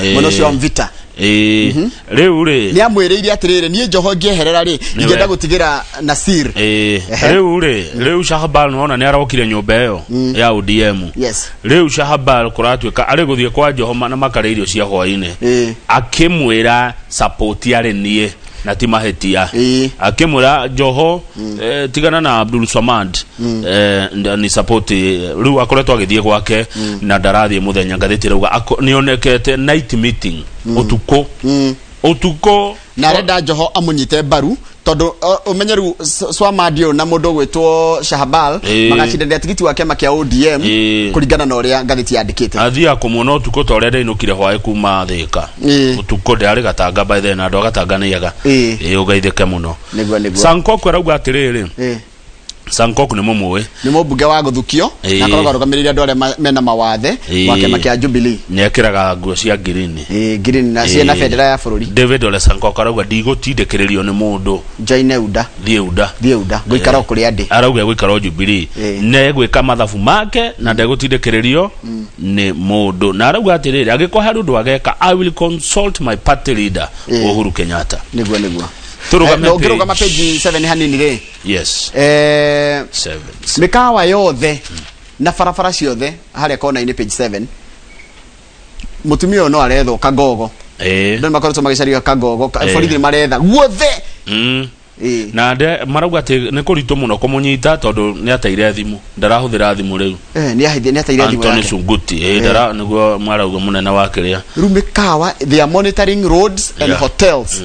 Mwena ũcio wa Mvita. Ĩĩ, rĩu rĩ, Nĩ amwĩrĩire atĩrĩrĩ, niĩ Joho ngĩeherera rĩ, ingĩenda gũtigĩra Nasir. Rĩu rĩ, rĩu Shahbal nĩwona nĩ arokire nyũmba ĩyo ya ODM. Rĩu Shahbal kũratuĩka arĩ gũthiĩ kwa Joho na makarĩa irio cia hwainĩ, akĩmwĩra support arĩ niĩ na ti mahĩtia. Akĩmwĩra Joho, tigana na Abdul Samad, ni support. Rĩu akoretwo agĩthiĩ gwake na ndarathiĩ mũthenya. Ngathĩti ĩrauga nĩonekete night meeting ũtukũ ũtukũ. Na arenda Joho amũnyite mbaru tondũ ũmenye rĩu Swamad ũyũ na mũndũ ũgwĩtwo Shahbal magacindanĩra tigiti wa kĩama kĩa ODM, kũringana na ũrĩa ngathĩti yandĩkĩte. Athiaga kũmuona ũtukũ ta ũrĩa ndainũkire hwaĩ kuma Thĩka ũtukũ. Ndĩrarĩ Gatanga by then, andũ a Gatanga nĩaga. Ĩĩ, ũgeithĩke mũno. Nĩguo. Sankok arauga atĩrĩrĩ, Sankok nĩ mũmũĩ. Nĩ mũmbunge wa gũthukio na akoragwo arũgamĩrĩire andũ arĩa mena mawathe wa kĩama kĩa Jubilee. Nĩ ekĩraga nguo cia ngirini. Ĩĩ, green na ciĩna bendera ya bũrũri. David Ole Sankok arauga, "Ndigũtindĩkĩrĩrio nĩ mũndũ." Join UDA. Thiĩ UDA. Thiĩ UDA, ngũikara o kũrĩa ndĩ. Arauga egũikara o Jubilee, negwĩka mathabu make na ndegũtindĩkĩrĩrio nĩ mũndũ, na arauga atĩrĩrĩ, angĩkorwo harĩ ũndũ ageka, "I will consult my party leader, Uhuru Kenyatta." Nĩguo. Tũrũgame. Na ũngĩrũgama page 7 hanini rĩ, 7. Mĩkawa yothe na barabara ciothe harĩa kona-inĩ, page 7, mũtumia ũyũ no arethwo Kagogo. Andũ nĩ makoretwo magĩcaria Kagogo. Borithi nĩ maretha guothe. Na nde marauga atĩ nĩ kũritũ mũno kũmũnyita tondũ nĩ ateire thimũ, ndarahũthĩra thimũ rĩu. Nĩ ateire thimũ Anthony yake. Sunguti, ndara nĩguo marauga mũnene wa kĩrĩa. Rĩu mĩkawa, they are monitoring roads and hotels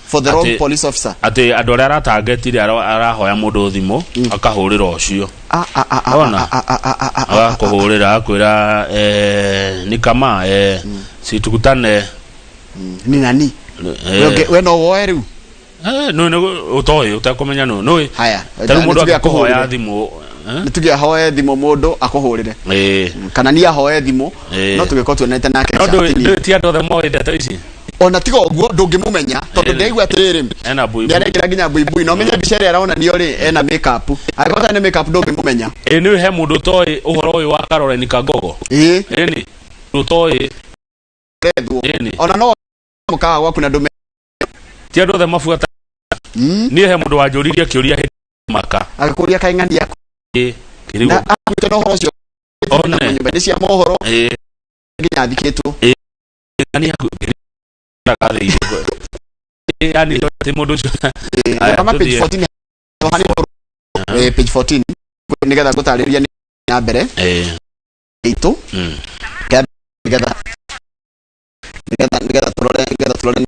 for the wrong police officer. Atĩ andũ arĩa aratangetire, arahoya mũndũ thimũ akahũrĩra ũcio. Ah, ah, ah, ah, Ona. ah, ah, ah, ah, ah, ah, ah. Agakũhũrĩra akwĩra, ni kama si tukutane. Ni nani? We no woe rĩu. Nũ nĩ ũtoĩ ũtekũmenya nũ nũĩ. Haya, tarĩu mũndũ nĩtuge akĩkũhoya akũhũrĩre. thimũ, eh? Nĩ tuge ahoe thimũ, mũndũ akũhũrĩre, kana niĩ ahoe thimũ, no tũgĩkorwo tuonete nake No chat-inĩ. ndũĩ ti andũ othe moĩ ndeto ici. Ona tiga ũguo ndũngĩmũmenya tondũ ndĩraigua atĩrĩrĩ, Ena buibui. nĩ arekĩra nginya buibui na ũmenye mbica ĩrĩa aronanio rĩ, ena make up. Angĩkorwo atarĩ na make up, ndũngĩmũmenya. Ĩ nĩ he mũndũ ũtoĩ ũhoro ũyũ wa Caroline Kagogo? Ĩni ũtoĩ. Rethwo. Ĩni. Ona no mũkawa gwaku na ndũme. Ti andũ othe mabuata. Niĩ he mũndũ wanjũririe kĩũria hĩndĩ maka. Agĩkũria kaĩ ng'ani yaku Kĩrigũ. Na akuĩte na ũhoro ũcio One. nyũmba-inĩ cia mohoro nginya athikĩtwo. Ng'ani yaku kĩrigũ. Yani ti mũndũ ũcio. Aya, Kama page tũthiĩ. 14 hanini, page 14, nĩgetha ngũtarĩria nĩ na mbere itũ, nĩgetha tũrore.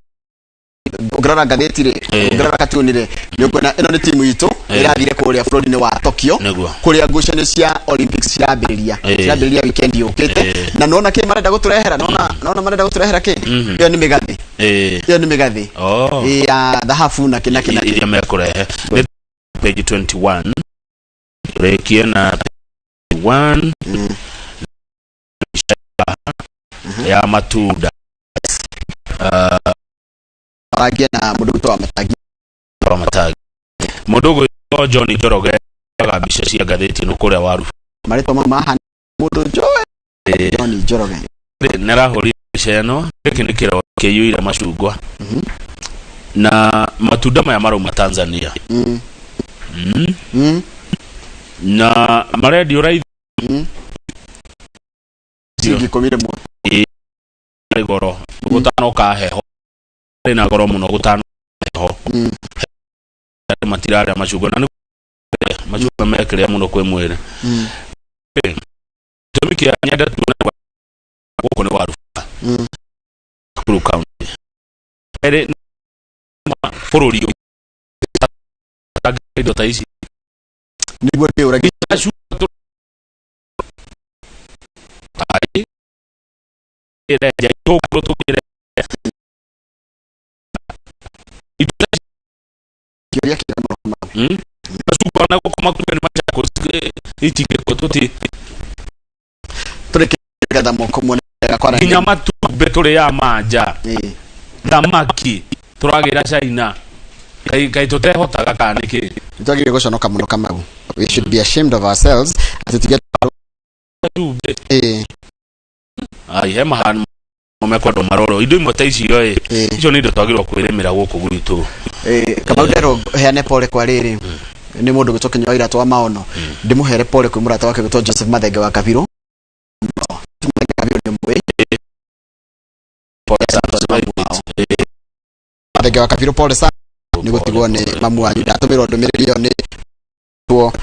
Ũngĩrora ngathĩti rĩ, ũngĩrora katuni rĩ, nĩ ũkuona ĩno nĩ timu itũ ĩrathire kũrĩa bũrũri-inĩ wa Tokyo, kũrĩa ngucanio cia Olympics cirambĩrĩria. Cirambĩrĩria weekend yũkĩte. Na nona kĩ marenda gũtũrehera, nona marenda gũtũrehera kĩ? Ĩyo nĩ mĩgathĩ. Ĩyo nĩ mĩgathĩ ya thahabu na kĩ na kĩ na kĩ. Iria mekũrehe nĩ page 21. Tũrĩkie na 1 ya matunda. Marangia na mũndũ gwĩtwo wa Matangi. Wa Matangi, mũndũ ũgwĩtwo John Njoroge aga mbica cia ngathĩti ĩno kũrĩa waru. Marĩtwa mau mahana mũndũ njoe. John Njoroge. Nĩ arahũrire mbica ĩno. Gĩkĩ nĩ kĩro kĩiyũire macungwa na matunda maya marauma Tanzania. Na marendio raithi. Ciringi 11. Ĩĩ, goro gũtanoka heho, rĩ na goro mũno gũtanoka heho. Andũ matirarĩa macungwa na nĩ macungwa mekĩrĩa mũno kwĩ mwĩrĩ. Gĩtũmi kĩa nyende tuone gũkũ nĩ waru Nakuru County. Kerĩ, nĩ bũrũri ũyũ indo ta ici. Nĩguo ndĩũragia. Macungwa ai ĩrenja itũngũrũ tũkĩre indo ta ici. Kĩũria kĩega mũno, Kamau. Macungwa na gũkũ makuwe nĩ Machakos, itingĩkwo tũti. Tũrĩkĩtie nĩgetha moko muone wega kwaranĩria. Nginya matumbĩ tũrĩaga manja. Thamaki tũragĩra China. Kaĩ tũtehotaga kana nĩkĩ? Nĩ twagĩrĩire gũconoka mũno, Kamau. We should be ashamed of ourselves atĩ tuge matumbĩ. Ĩĩ. Ai he mahanu. Mekwendwo maroro indo imwe ta icio ĩ, icio nĩ indo twagĩrĩirwo kwĩrĩmĩra gũkũ gwitũ. Kamau, nderwo heane pole kwa rĩrĩ nĩ mũndũ gwĩtwo Kinyua Iratũ wa Maono, ndĩmũhere pole kwĩ mũrata wake gwĩtwo Joseph Mathenge wa Kabiro. Mathenge Kabiro nĩ mũĩ? Pole sana. Mathenge wa Kabiro, pole sana nĩ gũtigwo nĩ mamu wanyu. Ndatũmĩrwo ndũmĩrĩri ĩyo nĩ tuo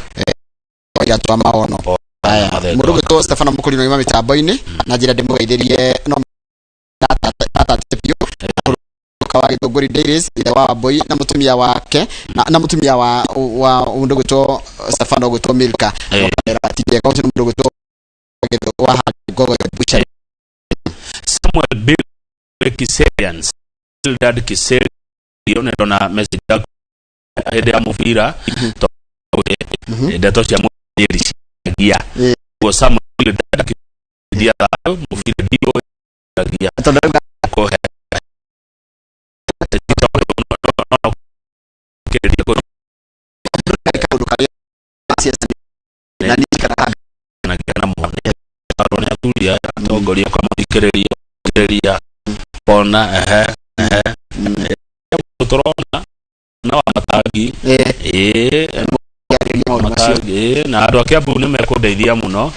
Iratũ wa Maono. Aya, Mathenge mũndũ wa gwĩtwo Stefano Mũkũrino ima mĩtambo-inĩ na njĩra ndĩmũgeithĩrie no tatate biũ wa Gĩthũngũri Dairies, ithe wa Wambui na mũtumia wake na mũtumia wa mũndũ gwĩtwo Stefano gwĩtwo Milka. Atindie ũcio nĩ mũndũ gwĩtwo wa Ngogo Butchery. Samuel Bill Kiserian, Bildad Kiserian, nĩ ndona message yaku hĩndĩ ya mũbira tondũ ndeto cia mũbira ciagia. Guo Samuel Bildad akĩthia thayũ mũbira ndiũragia tondũ rĩu kũhe kaũndũ karĩa ciaca na niĩ njikaraga nĩ athuri aya atongoria ũkamathikĩrĩria thikĩrĩria ona ehe ehe tũrona na wa matangi. Kĩarĩria maũndũ macio. Matangi na andũ a Kiambu nĩ mekũndeithia mũno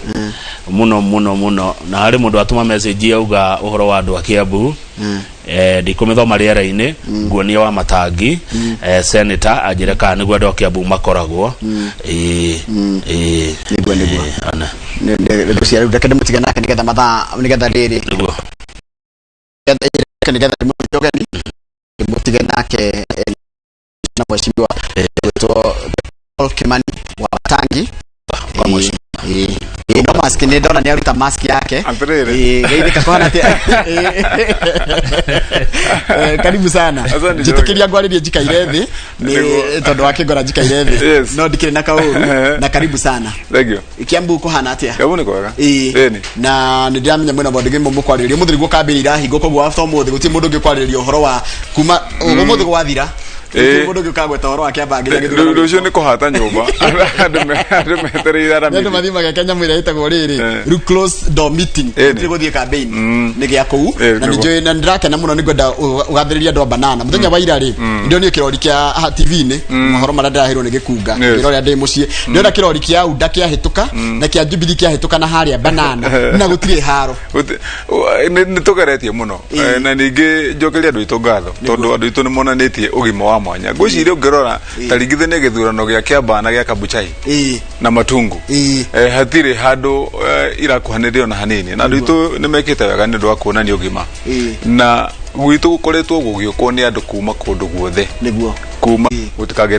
mũno mũno mũno, na harĩ mũndũ atũma message auga ũhoro wa andũ a Kiambu. Ndikũmĩthoma rĩera-inĩ, nguonia wa matangi senator anjĩre kana nĩguo andũ a Kiambu makoragwo ĩĩ ĩĩ. Nĩguo. Ona. Ngũcia rĩu reke ndĩmũtige nake nĩgetha mathaa nĩgetha rĩrĩ nĩguo nĩgetha ndĩmũnyite ũgeni ndĩmũtige nake na mheshimiwa gwĩtwo Paul Kimani wa Matangi. Kwa mheshimiwa. Ĩĩ, no mask nĩ ndona nĩ aruta mask yake. Atĩrĩrĩ. Ĩĩ, geithĩka kũhana atĩa? Karibu sana. Asante. Njĩtĩkĩria ngwarĩrie njikaire thĩ nĩ Nĩguo. tondũ wa kĩngora njikaire thĩ. No ndikĩrĩ na kaũru na karibu sana. Thank you. Kiambu kũhana atĩa? Kiambu nĩ kwega. Ĩĩ. Ĩni. Na nĩ ndĩramenya mwĩna maũndũ maingĩ mũkwarĩrĩria ũmũthĩ nĩguo kambĩni irahingwo, koguo after ũmũthĩ gũtirĩ mũndũ ũngĩ kwarĩrĩria ũhoro wa kuma ũmũthĩ gwathira, gũtirĩ mũndũ ũngĩ ũkagweta ũhoro wa kĩamba nginya gĩthurano. Rũciũ nĩ kũhata nyũmba. Andũ metereire Nĩ andũ aramithi. mathiĩ mageke nyamũ ĩrĩa ĩtagwo rĩrĩ rĩu close door meeting. Gũtirĩ gũthiĩ campaign nĩ gĩa kũu. Na nĩ nĩguo. njũĩ na nĩndĩrakena mũno, nĩngwenda ũgathĩrĩria andũ a banana mũthenya wa ira rĩ ndionire kĩrori kĩa TV-inĩ, mohoro marĩa ndĩraheirwo nĩ gĩkunga ngĩrora ndĩ mũciĩ ndĩrona kĩrori kĩa UDA kĩahĩtũka na kĩa Jubilee kĩahĩtũka na harĩa banana na gũtirĩ haro. Nĩ tũgeretie mũno. Na ningĩ njokeria andũ aitũ ngatho tondũ andũ aitũ nĩ monanĩtie ũgima wa mwanya. Ngwĩciria ũngĩrora ta ringithania gĩthurano gĩa Kiambaa na gĩa Kabuchai na Matungu, hatirĩ handũ irakuhanĩrĩria ona hanini, na andũ aitũ nĩ mekĩte wega nĩ ũndũ wa kuonania ũgima. Na gwitũ gũkoretwo gũgĩũkwo nĩ andũ kuma kũndũ guothe kuma gũtikagĩe.